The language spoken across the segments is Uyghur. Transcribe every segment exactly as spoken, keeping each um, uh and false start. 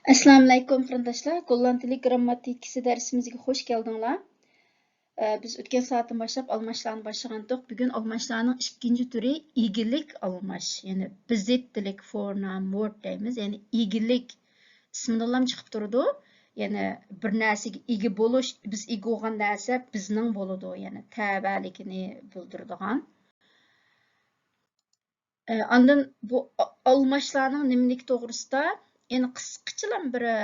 ئەسسالامۇئەلەيكۇم قېرىنداشلار، گوللاند تىلى گرامماتىكىسى دەرسىمىزگە خۇش كەلدىڭلار. ئە، بىز ئۆتكەن سائەتتىن باشلاپ ئالماشلارنى باشلىغانتۇق. بۈگۈن ئالماشلارنىڭ ئىككىنچى تۈرى ئىگىلىك ئالماش، يەنى بېزىتلىك فور نام ۋورد دەيمىز، يەنى ئىگىلىك ئىسمىدىنلا چىقىپ تۇرىدۇ. يەنى بىر نەرسىگە ئىگە بولۇش، بىز ئىگە بولغان نەرسە بىزنىڭ بولىدۇ، يەنى تەۋەلىكىنى بىلدۈرىدىغان. ئە، ئاندىن بۇ ئا-، ئالماشلارنىڭ نېمىلىكى توغرىسىدا يەنە قىسقىچىلا بىر، ئە،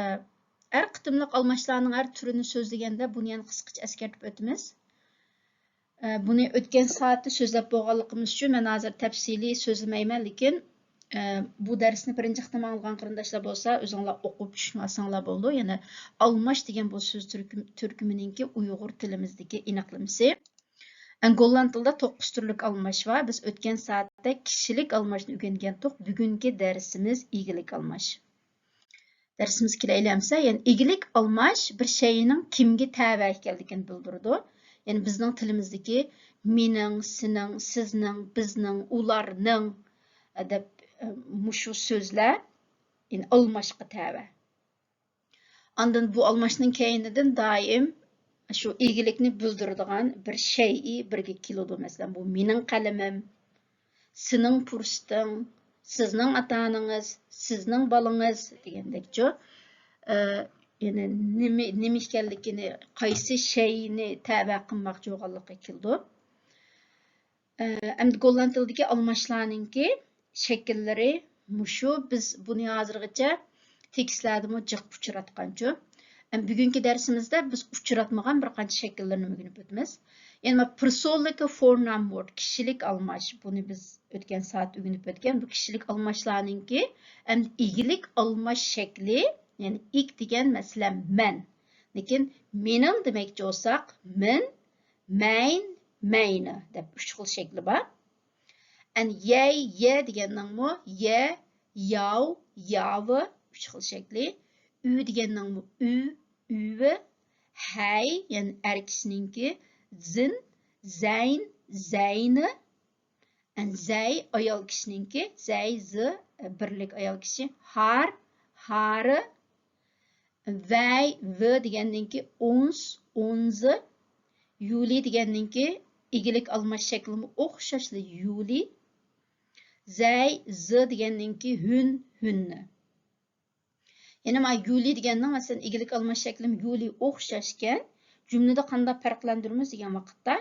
ھەر قېتىملىق ئالماشلارنىڭ ھەر تۈرىنى سۆزلىگەندە بۇنى يەنە قىسقىچە ئەسكەرتىپ ئۆتىمىز. ئە، بۇنى ئۆتكەن سائەتتە سۆزلەپ بولغانلىقىمىز ئۈچۈن مەن ھازىر تەپسىلىي سۆزلىمەيمەن، لېكىن، ئە، بۇ دەرسنى بىرىنچى قېتىم ئاڭلىغان قېرىنداشلار بولسا ئۆزۈڭلار ئوقۇپ چۈشىنىۋالساڭلار بولىدۇ. يەنى ئالماش دېگەن بۇ سۆز تۈركۈم-، تۈركۈمىنىڭكى ئۇيغۇر تىلىمىزدىكى ئېنىقلىمىسى. ئەن، گوللاند تىلىدا توققۇز تۈرلۈك ئالماش بار. بىز ئۆتكەن سائەتتە كىشىلىك ئالماشنى ئۆگەنگەنتۇق. بۈگۈنكى دەرسىمىز ئىگىلىك ئالماش. دەرسىمىزگە كېلەيلى ئەمسە. يەنى ئىگىلىك ئالماش بىر شەيئىنىڭ كىمگە تەۋە ئىكەنلىكىنى بىلدۈرىدۇ. يەنى بىزنىڭ تىلىمىزدىكى مېنىڭ، سېنىڭ، سىزنىڭ، بىزنىڭ، ئۇلارنىڭ، ئە، دەپ، ئە، مۇشۇ سۆزلەر، يەنى ئالماشقا تەۋە. ئاندىن بۇ ئالماشنىڭ كەينىدىن دائىم شۇ ئىگىلىكنى بىلدۈرىدىغان بىر شەيئى بىرگە كېلىدۇ. مەسىلەن، بۇ مېنىڭ قەلىمىم، سېنىڭ پۇرسىتىڭ، سىزنىڭ ئاتا-ئانىڭىز، سىزنىڭ بالىڭىز دېگەندەكچۇ. ئە، يەنى نېمە، نېمە ئىكەنلىكىنى، قايسى شەيئىنى تەۋە قىلماقچى بولغانلىقى كېلىدۇ. ئە، ئەمدى گوللاند تىلىدىكى ئالماشلارنىڭكى شەكىللىرى مۇشۇ. بىز بۇنى ھازىرغىچە تېكىستلەردىمۇ جىق ئۇچراتقانچۇ. ئەمدى بۈگۈنكى دەرسىمىزدە بىز ئۇچراتمىغان بىر قانچە شەكىللىرىنى ئۆگىنىپ ئۆتىمىز. يەنى ما پېرسونلىكى فور نام ۋورد، كىشىلىك ئالماش. بۇنى بىز ئۆتكەن سائەت ئۆگىنىپ ئۆتكەن. بۇ كىشىلىك ئالماشلارنىڭكى ئەمدى ئىگىلىك ئالماش شەكلى، يەنى ئىك دېگەن، مەسىلەن، مەن. لېكىن مېنىڭ دېمەكچى بولساق، مېن، مەين، مەينى دەپ ئۈچ خىل شەكلى بار. ئەن يەي، يە دېگەننىڭمۇ يە، ياۋ، ياۋى ئۈچ خىل شەكلى. ئۈ دېگەننىڭمۇ ئۈ، ئۈۋى. ھەي، يەنى ئەر كىشىنىڭكى زىن، زەين، زەينى. ئەن زەي ئايال كىشىنىڭكى، زەي زى بىرلىك ئايال كىشى، ھار، ھارى. ۋەي، ۋى دېگەننىڭكى ئونس، ئونزى. يۇلى دېگەننىڭكى ئىگىلىك ئالماش شەكلىمۇ ئوخشاشلا يۇلى. زەي، زى دېگەننىڭكى ھۈن، ھۈننى. يەنى ما يۇلى دېگەننىڭ، مەسىلەن، ئىگىلىك ئالماش شەكلىمۇ يۇلى ئوخشاشكەن. جۈملىدە قانداق پەرقلەندۈرىمىز دېگەن ۋاقىتتا،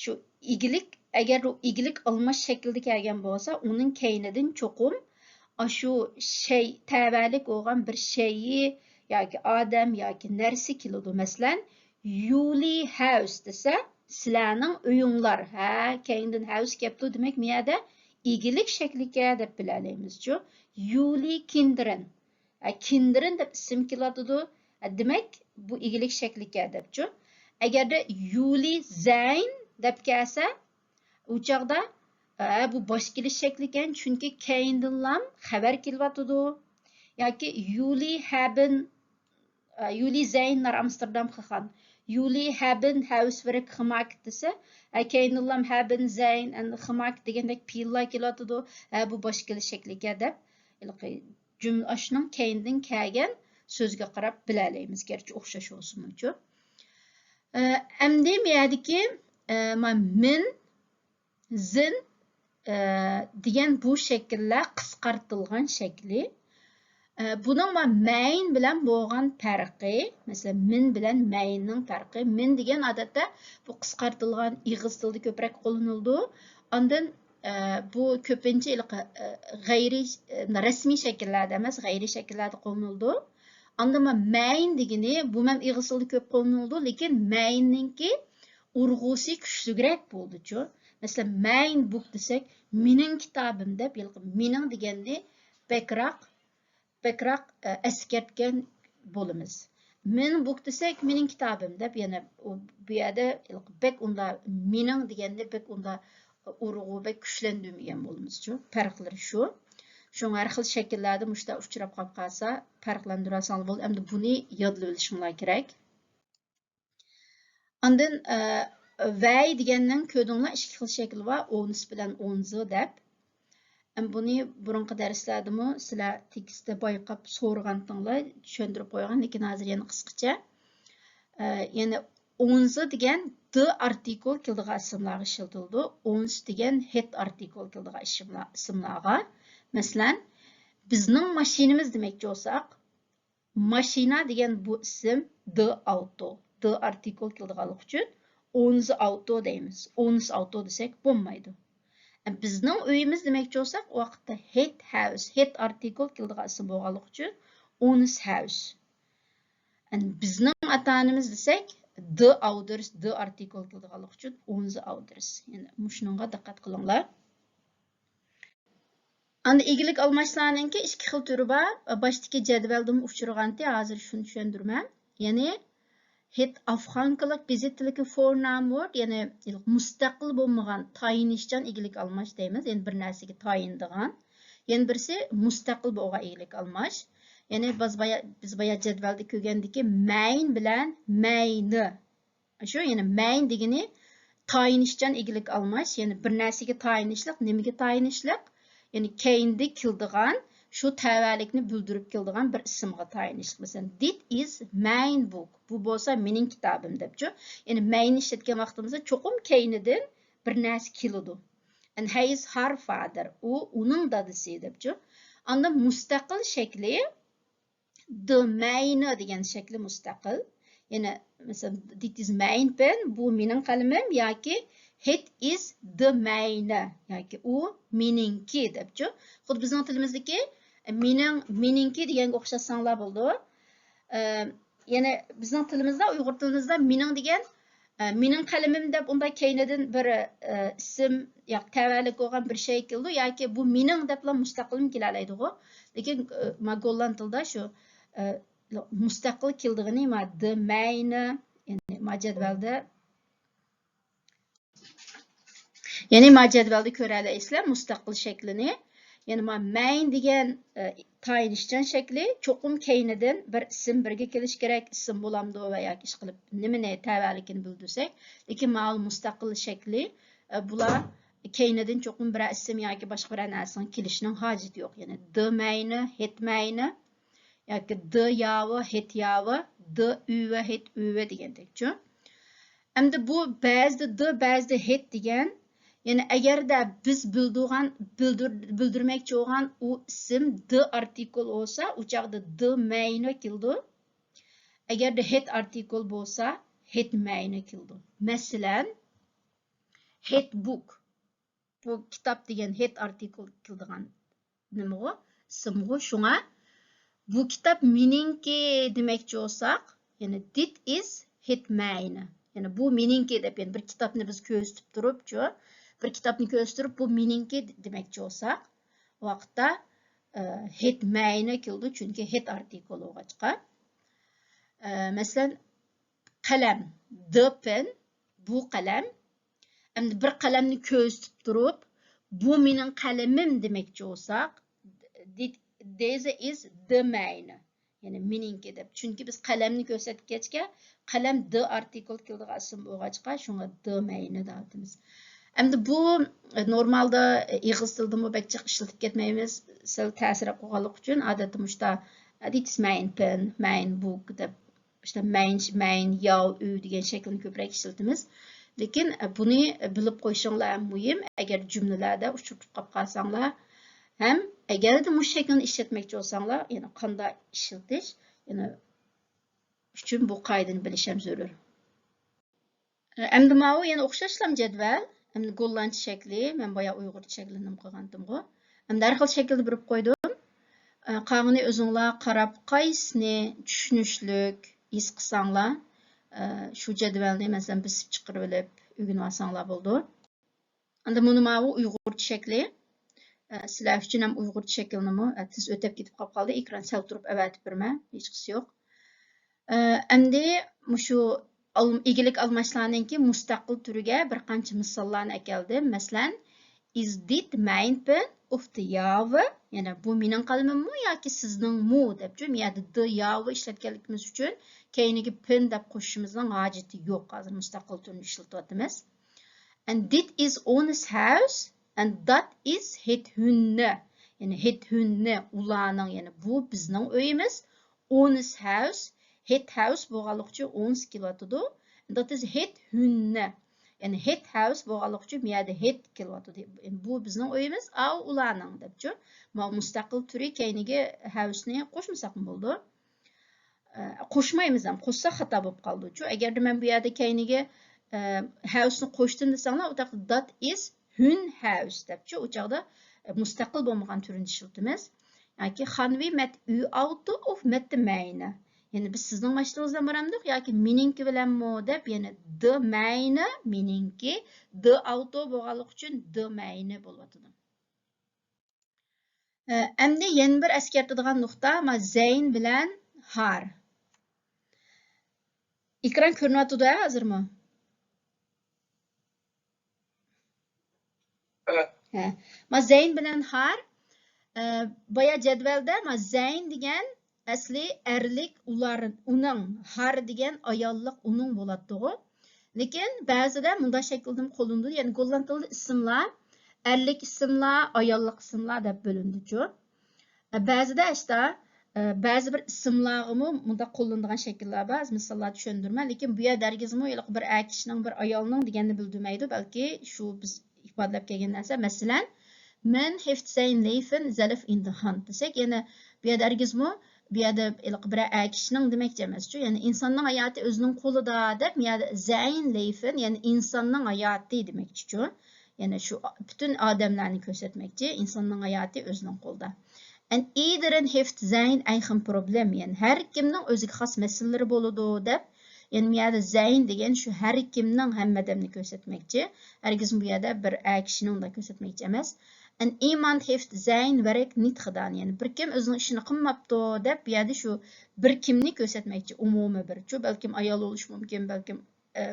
شۇ ئىگىلىك، ئەگەر ئۇ ئىگىلىك ئالماش شەكلىدە كەلگەن بولسا، ئۇنىڭ كەينىدىن چوقۇم ئاشۇ شەي، تەۋەلىك بولغان بىر شەيئى ياكى ئادەم ياكى نەرسە كېلىدۇ. مەسىلەن، يۇلى ھەۋس دېسە، سىلەرنىڭ ئۆيۈڭلار. ھە، كەينىدىن ھەۋس كەپتۇ، دېمەك، مۇ يەردە ئىگىلىك شەكلىكەن دەپ بىلەلەيمىزچۇ. يۇلى كىندىرىن. ھە، كىندىرىن دەپ ئىسىم كېلىۋاتىدۇ. ھە، دېمەك، بۇ ئىگىلىك شەكلىكەن دەپچۇ. ئەگەردە يۇلى زەين دەپ كەلسە، ئۇ چاغدا، ھە، بۇ باش كېلىش شەكلىكەن، چۈنكى كەينىدىنلام خەۋەر كېلىۋاتىدۇ. ياكى يۇلى ھەبىن، ئە، يۇلى زەين نار ئامستېردام خىخان. يۇلى ھەبىن ھەۋس ۋېرىك خىماك دېسە، ئە، كەينىدىنلام ھەبىن زەين ئەن خىماك دېگەندەك پېئىللار كېلىۋاتىدۇ. ھە، بۇ باش كېلىش شەكلىكەن دەپ، ھېلىقى جۈملە ئاشۇنىڭ كەينىدىن كەلگەن سۆزگە قاراپ بىلەلەيمىز، گەرچە ئوخشاش بولسىمۇچۇ. ئە، ئەمدى مۇ يەردىكى، ئە، ما مىن، زىن، ئە، دېگەن بۇ شەكىللەر قىسقارتىلغان شەكلى. ئە، بۇنىڭ ما مەين بىلەن بولغان پەرقى، مەسىلەن، مىن بىلەن مەيننىڭ پەرقى. مىن دېگەن ئادەتتە بۇ قىسقارتىلغان ئېغىز تىلدا كۆپرەك قوللىنىلىدۇ. ئاندىن، ئە، بۇ كۆپىنچە ھېلىقى، ئە، غەيرىي، ئە، رەسمىي شەكىللەردە ئەمەس، غەيرىي شەكىللەردە قوللىنىلىدۇ. ئاندىن ما مەين دېگىنى، بۇ مەن ئېغىز تىلدا كۆپ قوللىنىلىدۇ، لېكىن مەيننىڭكى ئۇرغۇسى كۈچلۈكرەك بولىدۇچۇ. مەسىلەن، مەين بۇك دېسەك، مېنىڭ كىتابىم دەپ، ھېلىقى مېنىڭ دېگەننى بەكرەك، بەكرەك، ئە، ئەسكەرتكەن بولىمىز. مېن بۇك دېسەك، مېنىڭ كىتابىم دەپ، يەنە ئۇ، بۇ يەردە ھېلىقى بەك ئۇندا مېنىڭ دېگەننى بەك ئۇندا ئۇرغۇ بەك كۈچلەندۈرمىگەن بولىمىزچۇ. پەرقلىرى شۇ. شۇڭا ھەر خىل شەكىللەردە مۇشۇنداق ئۇچراپ قاپ قالسا، پەرقلەندۈرەلىسەڭلار بولىدۇ. ئەمدى بۇنى يادلىۋېلىشىڭلار كېرەك. ئاندىن، ئە، ۋەي دېگەننىڭ كۆردۈڭلار، ئىككى خىل شەكلى بار، ئونس بىلەن ئونزى دەپ. ئەم، بۇنى بۇرۇنقى دەرسلەردىمۇ سىلەر تېكىستتە بايقاپ سورىغانتىڭلار، چۈشەندۈرۈپ قويغان، لېكىن ھازىر يەنە قىسقىچە. ئە، يەنى ئونزى دېگەن د ئارتىكل كېلىدىغان ئىسىملارغا ئىشلىتىلىدۇ. ئونسى دېگەن ھېت ئارتىكل كېلىدىغان ئىشىملار-، ئىسىملارغا. مەسىلەن، بىزنىڭ ماشىنىمىز دېمەكچى بولساق، ماشىنا دېگەن بۇ ئىسىم د ئاۋتو، د ئارتىكل كېلىدىغانلىقى ئۈچۈن ئونزى ئاۋتو دەيمىز. ئونسى ئاۋتو دېسەك بولمايدۇ. ئە، بىزنىڭ ئۆيىمىز دېمەكچى بولساق، ئۇ ۋاقىتتا ھېت ھاۋس، ھېت ئارتىكل كېلىدىغان ئىسىم بولغانلىقى ئۈچۈن ئونس ھاۋس. ئەن بىزنىڭ ئاتا-ئانىمىز دېسەك، د ئاۋدىرس، د ئارتىكل كېلىدىغانلىقى ئۈچۈن ئونزى ئاۋدىرس. يەنى مۇشۇنىڭغا دىققەت قىلىڭلار. ئاندىن ئىگىلىك ئالماشلارنىڭكى ئىككى خىل تۈرى بار. باشتىكى جەدۋەلدىمۇ ئۇچرىغانتى، ھازىر شۇنى چۈشەندۈرىمەن. يەنى ھېت ئافغانكىلىق بېزىتىلىكى فور نام ۋورد، يەنى مۇستەقىل بولمىغان تايىنىشچان ئىگىلىك ئالماش دەيمىز، يەنى بىر نەرسىگە تايىنىدىغان. يەنە بىرسى مۇستەقىل بولغان ئىگىلىك ئالماش. يەنى بىز بايا، بىز بايا جەدۋەلدە كۆرگەندىكى مەين بىلەن مەينى. شۇ، يەنى مەين دېگىنى تايىنىشچان ئىگىلىك ئالماش، يەنى بىر نەرسىگە تايىنىشلىق، نېمىگە تايىنىشلىق؟ يەنى كەينىدە كېلىدىغان، شۇ تەۋەلىكنى بىلدۈرۈپ كېلىدىغان بىر ئىسىمغا تايىنىشلىق. مەسىلەن، دىت ئىز مەين بۇك، بۇ بولسا مېنىڭ كىتابىم دەپچۇ. يەنى مەينى ئىشلەتكەن ۋاقتىمىزدا چوقۇم كەينىدىن بىر نەرسە كېلىدۇ. ئەند ھەي ئىز ھار فادەر، ئۇ ئۇنىڭ دادىسى دەپچۇ. ئاندىن مۇستەقىل شەكلى، د مەينى دېگەن شەكلى مۇستەقىل. يەنى، مەسىلەن، دىت ئىز مەين پېن، بۇ مېنىڭ قەلىمىم، ياكى ھېت ئىز د مەينى، ياكى ئۇ مېنىڭكى دەپچۇ. خۇددى بىزنىڭ تىلىمىزدىكى مېنىڭ، مېنىڭكى دېگەنگە ئوخشاتساڭلار بولىدۇ. ئە، يەنى بىزنىڭ تىلىمىزدا، ئۇيغۇر تىلىمىزدا مېنىڭ دېگەن ئە، مېنىڭ قەلىمىم دەپ ئۇنداق كەينىدىن بىر، ئە، ئىسىم ياكى تەۋەلىك بولغان بىر شەي كېلىدۇ، ياكى بۇ مېنىڭ دەپلا مۇستەقىلمۇ كېلەلەيدىغۇ. لېكىن، ئە، ما گوللاند تىلدا شۇ، ئە، مۇستەقىل كېلىدىغىنى ما د مەينى، يەنى ما جەدۋەلدە، يەنى ما جەدۋەلدە كۆرەلەيسىلەر مۇستەقىل شەكلىنى. يەنى ما مەين دېگەن، ئە، تايىنىشچان شەكلى چوقۇم كەينىدىن بىر ئىسىم بىرگە كېلىشى كېرەك، ئىسىم بولامدۇ ۋە ياكى ئىشقىلىپ نېمىنى تەۋەلىكىنى بىلدۈرسەك. لېكىن ماۋۇ مۇستەقىل شەكلى، ئە، بۇلار كەينىدىن چوقۇم بىرەر ئىسىم ياكى باشقا بىرەر نەرسىنىڭ كېلىشىنىڭ ھاجىتى يوق. يەنى د مەينى، ھېت مەينى ياكى د ياۋى، ھېت ياۋى، د ئۈۋى، ھېت ئۈۋى دېگەندەكچۇ. ئەمدى بۇ بەزىدە د، بەزىدە ھېت دېگەن. يەنى ئەگەردە بىز بىلدۈرگەن، بىلدۈر-، بىلدۈرمەكچى بولغان ئۇ ئىسىم د ئارتىكل بولسا، ئۇ چاغدا د مەينى كېلىدۇ. ئەگەردە ھېت ئارتىكل بولسا، ھېت مەينى كېلىدۇ. مەسىلەن، ھېت بۇك. بۇ كىتاب دېگەن ھېت ئارتىكل كېلىدىغان نېمىغۇ؟ ئىسىمغۇ. شۇڭا بۇ كىتاب مېنىڭكى دېمەكچى بولساق، يەنى دىت ئىز ھېت مەينى. يەنى بۇ مېنىڭكى دەپ، يەنى بىر كىتابنى بىز كۆرسىتىپ تۇرۇپچۇ، بىر كىتابنى كۆرسىتىپ تۇرۇپ، بۇ مېنىڭكى دېمەكچى بولساق، ۋاقىتتا، ئە، ھېت مەينى كېلىدۇ، چۈنكى ھېت ئارتىكل بولغاچقا. ئە، مەسىلەن، قەلەم، د پېن، بۇ قەلەم. ئەمدى بىر قەلەمنى كۆرسىتىپ تۇرۇپ، بۇ مېنىڭ قەلىمىم دېمەكچى بولساق، دىت-، دېزە ئىز د مەينى. يەنى مېنىڭكى دەپ. چۈنكى بىز قەلەمنى كۆرسەتكەچكە، قەلەم د ئارتىكل كېلىدىغان ئىسىم بولغاچقا، شۇڭا د مەينى دەۋاتىمىز. ئەمدى بۇ، ئە، نورمالدا، ئە، ئېغىز تىلدىمۇ بەك جىق ئىشلىتىپ كەتمەيمىز. سەل تەسىرەپ قالغانلىقى ئۈچۈن، ئادەتتە مۇشتا، ئە، دىت ئىز مەين پېن، مەين بۇك دەپ ئىشتە مەين، مەين، ياۋ، ئۈ دېگەن شەكىلنى كۆپرەك ئىشلىتىمىز. لېكىن، ئە، بۇنى بىلىپ قويۇشۇڭلار ھەم مۇھىم. ئەگەر جۈملىلەردە ئۇچرىتىپ قاپ قالساڭلار ھەم ئەگەردە مۇشۇ شەكىلنى ئىشلەتمەكچى بولساڭلار، يەنى قانداق ئىشلىتىش، يەنى ئۈچۈن بۇ قائىدىنى بىلىش ھەم زۆرۈر. ئەمدى ماۋۇ يەنە ئوخشاشلام جەدۋەل. ئەمدى گوللاندچە شەكلى، مەن بايا ئۇيغۇرچە شەكلىنى نېمە قىلغانتىمغۇ. ئەمدى ھەر خىل شەكىلدە بېرىپ قويدۇم. ئە، قالغىنى ئۆزۈڭلار قاراپ، قايسىنى چۈشىنىشلىك ھېس قىلساڭلار، ئە، شۇ جەدۋەلنى، مەسىلەن، بېسىپ چىقىرىۋېلىپ ئۆگىنىۋالساڭلار بولىدۇ. ئەمدى مۇنۇ ماۋۇ ئۇيغۇرچە شەكلى. ئە، سىلەر ئۈچۈن ھەم ئۇيغۇرچە شەكىلنىمۇ، ئە، تېز ئۆتەپ كېتىپ قاپ قالدى. ئېكران سەل تۇرۇپ ئەۋەتىپ بېرىمەن. ھېچقىسى يوق. ئە، ئەمدى مۇشۇ ئال-، ئىگىلىك ئالماشلارنىڭكى مۇستەقىل تۈرىگە بىر قانچە مىساللارنى ئەكەلدىم. مەسىلەن، ئىز دىت مەين پېن ئۇف دى ياۋى؟ يەنى بۇ مېنىڭ قەلىمىممۇ ياكى سىزنىڭمۇ دەپچۇ. مۇ يەردە دى ياۋى ئىشلەتكەنلىكىمىز ئۈچۈن كەينىگە پېن دەپ قوشۇشىمىزنىڭ ھاجىتى يوق. ھازىر مۇستەقىل تۈرنى ئىشلىتىۋاتىمىز. And dit is Onus house. And that is het hunne. يەنى het hunne ئۇلارنىڭ، يەنى بۇ بىزنىڭ ئۆيىمىز. Ons huis، het huis بولغانلىقى ئۈچۈن ons كېلىۋاتىدۇ. That is het hunne. يەنى het huis بولغانلىقى ئۈچۈن بۇ يەردە het كېلىۋاتىدۇ. يەنى بۇ بىزنىڭ ئۆيىمىز، ئاۋۇ ئۇلارنىڭ دەپچۇ. ماۋۇ مۇستەقىل تۈرى كەينىگە huisنى قوشمىساقمۇ بولىدۇ. ئە، قوشمايمىز ھەم، قوشساق خاتا بولۇپ قالىدۇچۇ. ئەگەردە مەن بۇ يەردە كەينىگە، ئە، huisنى قوشتۇم دېسەڭلار، ئۇ تەقدىردە that is hun huis دەپچۇ. ئۇ چاغدا، ئە، مۇستەقىل بولمىغان تۈرىنى ئىشلىتىمىز. ياكى gaan we met uw auto of met de mijne. يەنى بىز سىزنىڭ ماشىنىڭىز بىلەن بارامدۇق ياكى مېنىڭكى بىلەنمۇ دەپ، يەنى de mijne، مېنىڭكى، de auto بولغانلىقى ئۈچۈن de mijne بولۇۋاتىدۇ. ئە، ئەمدى يەنە بىر ئەسكەرتىدىغان نۇقتا، ما، zijn بىلەن haar. ئېكران كۆرۈنۈۋاتىدۇ، ھە، ھازىرمۇ؟ ھە. ھە. ما، zijn بىلەن haar. ئە، بايا جەدۋەلدە، ما، zijn دېگەن ئەسلى ئەرلىك ئۇلار، ئۇنىڭ، haar دېگەن ئاياللىق ئۇنىڭ بولاتتىغۇ. لېكىن بەزىدە مۇنداق شەكىلدىمۇ قوللىنىدۇ. يەنى گوللاند تىلىدا ئىسىملار، ئەرلىك ئىسىملار، ئاياللىق ئىسىملار دەپ بۆلۈنىدۇچۇ. ئە، بەزىدە ئاشتا، ئە، بەزى بىر ئىسىملارغىمۇ مۇنداق قوللىنىدىغان شەكىللەر بار. مىساللار چۈشەندۈرمە. لېكىن بۇ يەردە ھەرگىزمۇ ھېلىقى بىر ئەر كىشىنىڭ، بىر ئايالنىڭ دېگەننى بىلدۈرمەيدۇ. بەلكى شۇ بىز ئىپادىلەپ كەلگەن نەرسە، مەسىلەن، Men heeft zijn leven zelf in de hand دېسەك، يەنى بۇ يەردە ھەرگىزمۇ، بۇ يەردە ھېلىقى بىرەر ئەر كىشىنىڭ دېمەكچى ئەمەسچۇ. يەنى ئىنساننىڭ ھاياتى ئۆزىنىڭ قولىدا دەپ، بۇ يەردە zijn leven، يەنى ئىنساننىڭ ھاياتى دېمەكچىچۇ. يەنى شۇ پۈتۈن ئادەملەرنى كۆرسەتمەكچى، ئىنساننىڭ ھاياتى ئۆزىنىڭ قولىدا. En iedereen heeft zijn eigen probleem، يەنى ھەر كىمنىڭ ئۆزىگە خاس مەسىلىلىرى بولىدۇ دەپ، يەنى بۇ يەردە zijn دېگەن شۇ ھەر كىمنىڭ، ھەممە ئادەمنى كۆرسەتمەكچى. ھەرگىزمۇ بۇ يەردە بىر ئەر كىشىنى ئۇنداق كۆرسەتمەكچى ئەمەس. En iemand heeft zijn werk niet gedaan، يەنى بىر كىم ئۆزىنىڭ ئىشىنى قىلماپتۇ دەپ، بۇ يەردە شۇ بىر كىمنى كۆرسەتمەكچى، ئومۇمىي بىر. شۇ بەلكىم ئايال بولۇشى مۇمكىن، بەلكىم، ئە،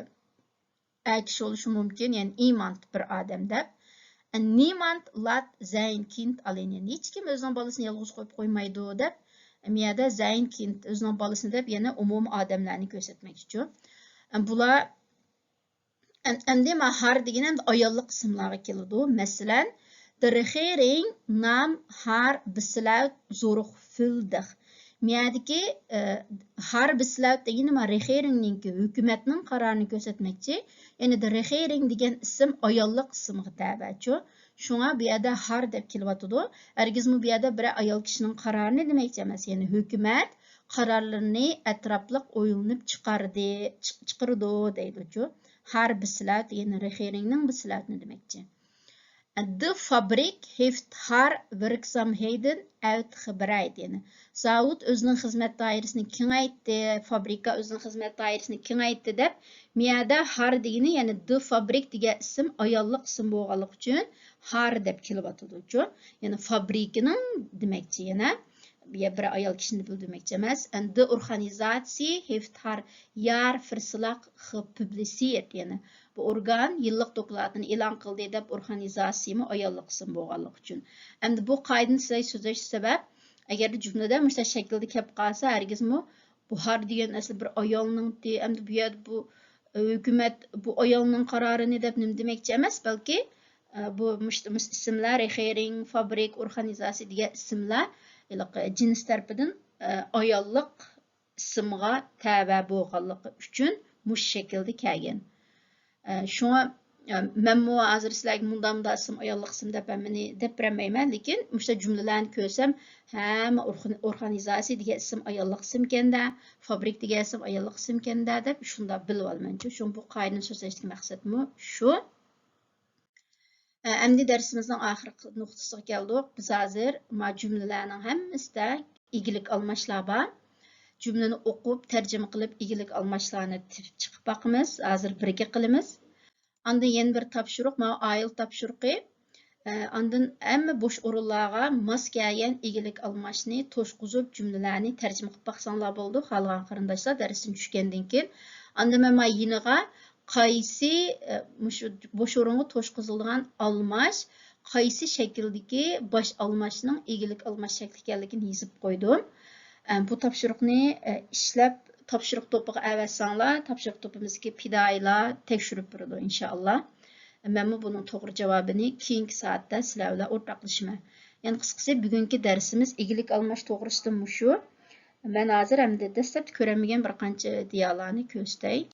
ئەر كىشى بولۇشى مۇمكىن، يەنى iemand بىر ئادەم دەپ. En niemand laat zijn kind alleen، يەنى ھېچكىم ئۆزىنىڭ بالىسىنى يالغۇز قويۇپ قويمايدۇ دەپ، ئەمدى يەردە zijn kind، ئۆزىنىڭ بالىسىنى دەپ، يەنە ئومۇمىي ئادەملەرنى كۆرسەتمەكچىچۇ. ئەم، بۇلار، ئەم-، ئەمدى ما haar دېگىنى ئەمدى ئاياللىق ئىسىملارغا كېلىدۇ. مەسىلەن، De regering nam haar besluit zorgvuldig. مەيەدىكى، ئە، haar besluit دېگىنى ما regering نىڭكى، ھۆكۈمەتنىڭ قارارىنى كۆرسەتمەكچى. يەنى de regering دېگەن ئىسىم ئاياللىق ئىسىمغا تەۋەچۇ. شۇڭا بۇ يەردە haar دەپ كېلىۋاتىدۇ. ھەرگىزمۇ بۇ يەردە بىرەر ئايال كىشىنىڭ قارارىنى دېمەكچى ئەمەس. يەنى ھۆكۈمەت قارارلىرىنى ئەتراپلىق ئويلىنىپ چىقاردى، چىق-، چىقىرىدۇ دەيدۇچۇ. Haar besluit، يەنى regering نىڭ besluit نى دېمەكچى. De fabriek heeft haar werkzaamheden uitgebreid، يەنى زاۋۇت ئۆزىنىڭ خىزمەت دائىرىسىنى كېڭەيتتى، فابرىكا ئۆزىنىڭ خىزمەت دائىرىسىنى كېڭەيتتى دەپ، مۇ يەردە haar دېگىنى، يەنى de fabriek دېگەن ئىسىم ئاياللىق ئىسىم بولغانلىقى ئۈچۈن haar دەپ كېلىۋاتىدۇچۇ. يەنى فابرىكىنىڭ دېمەكچى يەنە. بىر ئايال كىشىنى بىلدۈرمەكچى ئەمەس. En de organisatie heeft haar jaarverslag gepubliceerd، يەنى بۇ ئورگان يىللىق دوكلاتىنى ئېلان قىلدى دەپ، ئورگانىزاتسىيىمۇ ئاياللىق ئىسىم بولغانلىقى ئۈچۈن. ئەمدى بۇ قائىدىنى سىلەر سۆزلەش سەۋەب، ئەگەردە جۈملىدە مۇشۇنداق شەكىلدە كەپ قالسا، ھەرگىزمۇ بۇ haar دېگەن ئەسلى بىر ئايالنىڭتى، ئەمدى بۇ يەردە بۇ، ئە، ھۆكۈمەت بۇ ئايالنىڭ قارارىنى دەپ نېمە دېمەكچى ئەمەس، بەلكى، ئە، بۇ مۇش-، مۇش ئىسىملەر، regering، فابرىك، ئورگانىزاتسىيە دېگەن ئىسىملەر ھېلىقى جىنس تەرىپىدىن، ئە، ئاياللىق ئىسىمغا تەۋە بولغانلىقى ئۈچۈن مۇشۇ شەكىلدە كەلگەن. ئە، شۇڭا، ئە، مەنمۇ ھازىر سىلەرگە مۇنداق، مۇنداق ئىسىم، ئاياللىق ئىسىم دەپ ھەممىنى دەپ بېرەلمەيمەن، لېكىن مۇشۇنداق جۈملىلەرنى كۆرسەم، ھەممە ئورخ-، ئورخانىزاتسىيە دېگەن ئىسىم ئاياللىق ئىسىمكەن-دە، فابرىك دېگەن ئىسىم ئاياللىق ئىسىمكەن-دە دەپ شۇنداق بىلىۋالىمەن. شۇڭا بۇ قائىدىنى سۆزلەشتىكى مەقسەتمۇ شۇ. ئە، ئەمدى دەرسىمىزنىڭ ئاخىرقى نۇقتىسىغا كەلدۇق. بىز ھازىر ما جۈملىلەرنىڭ ھەممىسىدە ئىگىلىك ئالماشلار بار. جۈملىنى ئوقۇپ، تەرجىمە قىلىپ، ئىگىلىك ئالماشلارنى تېپىپ چىقىپ باقىمىز. ھازىر بىرگە قىلىمىز. ئاندىن يەنە بىر تاپشۇرۇق، ماۋۇ ئائىلە تاپشۇرۇقى. ئە، ئاندىن ھەممە بوش ئورۇنلارغا ماس كەلگەن ئىگىلىك ئالماشنى توشقۇزۇپ، جۈملىلەرنى تەرجىمە قىلىپ باقساڭلار بولىدۇ، خالىغان قېرىنداشلار، دەرستىن چۈشكەندىن كېيىن. ئاندىن مەن مانا يېنىغا قايسى، ئە، مۇشۇ بوش ئورۇنغا توشقۇزۇلىدىغان ئالماش، قايسى شەكىلدىكى باش ئالماشنىڭ ئىگىلىك ئالماش شەكلى ئىكەنلىكىنى يېزىپ قويدۇم. ئە، بۇ تاپشۇرۇقنى، ئە، ئىشلەپ، تاپشۇرۇق توپىغا ئەۋەتسەڭلار، تاپشۇرۇق توپىمىزدىكى پىدائىيلار تەكشۈرۈپ بېرىدۇ، ئىنشائاللا. مەنمۇ بۇنىڭ توغرا جاۋابىنى كېيىنكى سائەتتە سىلەر بىلەن ئورتاقلىشىمەن. يەنى قىسقىسى، بۈگۈنكى دەرسىمىز ئىگىلىك ئالماش توغرىسىدا مۇشۇ. مەن ھازىر ئەمدى دەسلەپتە كۆرەلمىگەن بىر قانچە دىيالارنى كۆرسىتەي.